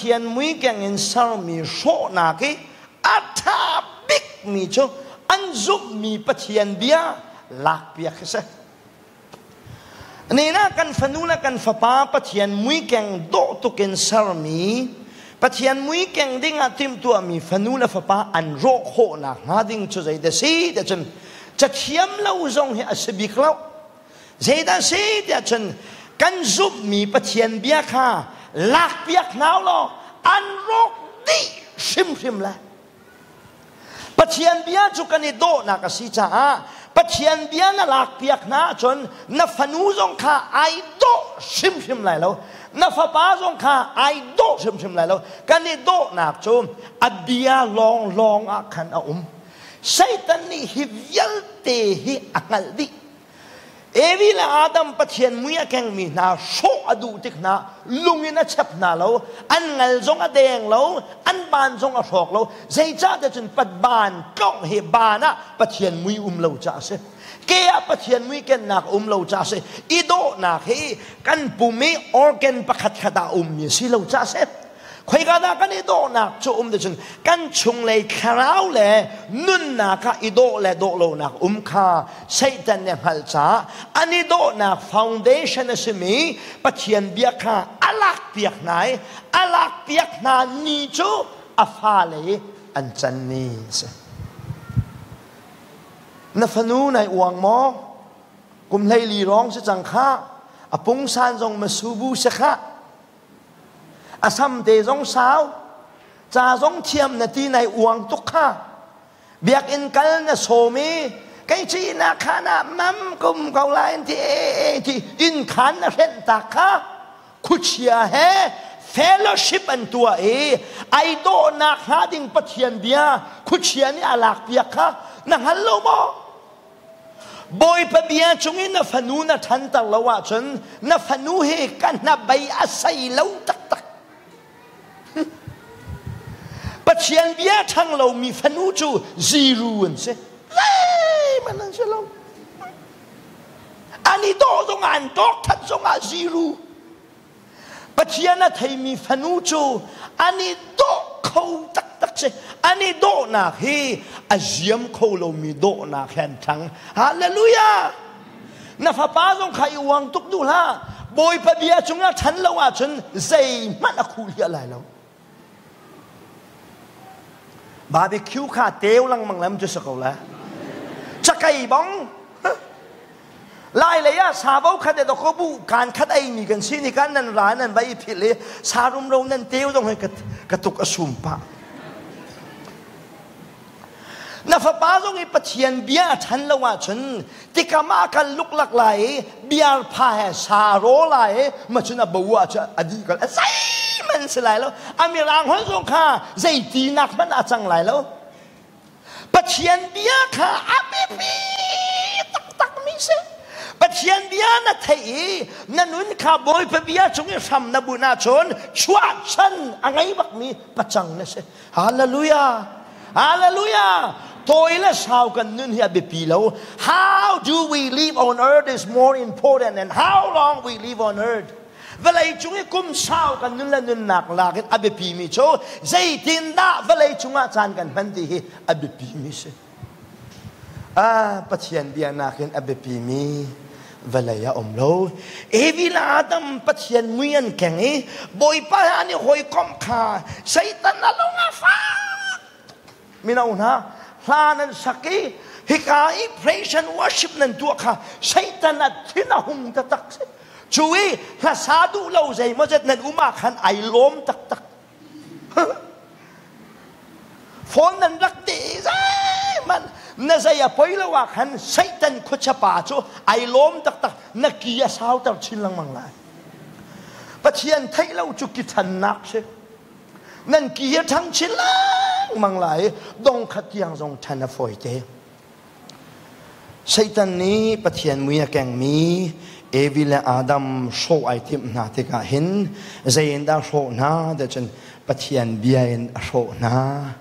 Pathian muikeng in sermi hrawhnak i a ṭha bikmi cu an zumhmi Pathian bia lakpiak hi si. Nina kan fanu le kan fapa Pathian muikeng dawh tuk in sermi Pathian muikeng ding ah timhtuahmi fanu le fapa an rawh khawhnak hnga ding cu zeidah si tiah cun cathiam lo zong hi a si bik lo. Zeidah si tiah cun kan zumhmi Pathian bia kha lakpiak hna law an rawk dih hrimhrim lai. Pathian bia cu kan i dawhnak a si caah Pathian bia na lakpiak hna ahcun na fanu zong kha ai dawh hrimhrim lai lo. Na fapa zong kha ai dawh hrimhrim lai lo. Kan i dawhnak cu a bia lawnglawng ah khan a um. Satan nih hi vialte hi a hngalh dih. Evi le Adam Pathian mui a kengmi hna hrawh a duh tik hna lung in a chep hna lo, an ngal zong a deng lo, an ban zong a hrawk lo. Zeicahtiah cun ban tlongh hi ban ah Pathian mui um lo caah a si. Ke ah Pathian mui kennak um lo caah a si. I dawhnak hi kan pum i organ pakhat khat ah ummi a si lo caah a si. Khoika dah kan i dawhnak cu um cun kan chunglei thlarau le nunnak ah i dawh le dawh lonak um kha Satan nih a hngalh caah an i dawhnak foundation a simi Pathian bia kha a lakpiak hna i a lakpiak hna ni cu a fale i an can ni a si. Na fanu nai uang maw? Kum 14 rong si cang kha a pungsan zong masubu si kha A sam te zong sau, ca zong thiam na ti nai uang tuk kha. Biakinn kal na sawm i kei ci na khan ah mam kum ko lai ti ti inn khan na hrenh tak kha khuachia he fellowship an tuah i ai dawhnak hnga ding Pathian bia khuachia nih a lak piak kha na hngal lo maw? Bawipa bia chungin na fanu na ṭhanter lo ahcun na fanu hi ka hnabei a sei lo taktak. Pathian bia ṭhang lomi fanu cu ziru an si. Zeihmanh an si lo. An i dawh zongah an dawk ṭhat zongah ziru. Pathian a theimi fanu cu an i dawh kho taktak si. An i dawhnak hi a ziam kho lomi dawhnak he an ṭhang. Hallelujah! Na fapa zong kha i uang tuk duh hlah. Bawipa bia cungah ṭhan lo ahcun zeihmanh a khuh hliah lai lo. Barbecue kha teu lengmang lam cu si ko le. Cakei bong Lai lei ah savo khat e doko bu kan khat ei mi kan si ni kan nan ra nan vai phil i sa rumro nan teu dong he ka tuk a sum pah. Na fapa zong i Pathian bia a ṭhan lo ahcun tikam ah kan luklak lai i biar pha he sa raw lai i macun a bo ah cun a dih ko zeihmanh si lai lo a mirang holh zong kha zei tinak hmanh a cang lai lo Pathian bia kha a biapi taktakmi si Pathian bia na theih i na nun kha Bawipa bia cung i hram na bunh ahcun chuahchan a ngei bakmi pacang na si Hallelujah! Hallelujah! Tawi le sau kan nun hi a biapi lo. How do we live on earth is more important than how long we live on earth. Vawlei cung i kum sau kan nun le nunnak lak in a biapi mi cu zeitindah vawlei cungah caan kan hman ti hi a biapi mi si. Ah, Pathian bia nakin a biapi mi vawlei a um lo. Evi le Adam Pathian mui an keng i Bawipa he an i hawikomh kha Satan a lung a fak. Mino hna, hla nan sak i hika i praise and worship nan tuah kha Satan a thin a hung taktak si. Cu i hlasa duh lo zeimawzet nan um ah khan ai lawm taktak. Phone nan rak ti zeihmanh na zei a poi lo ah khan Satan khuachia pa cu ai lawm taktak na ki a sauter chin lengmang lai. Pathian theih lo cu ki ṭhannak si. Nan ki a ṭhang chin lengmang lai dong khat tiang zong ṭhan a fawi te. Satan nih Pathian mui a kengmi Evi le Adam hrawh ai timh hna tikah hin zei in dah hrawh hna tiah cun Pathian bia in a hrawh hna.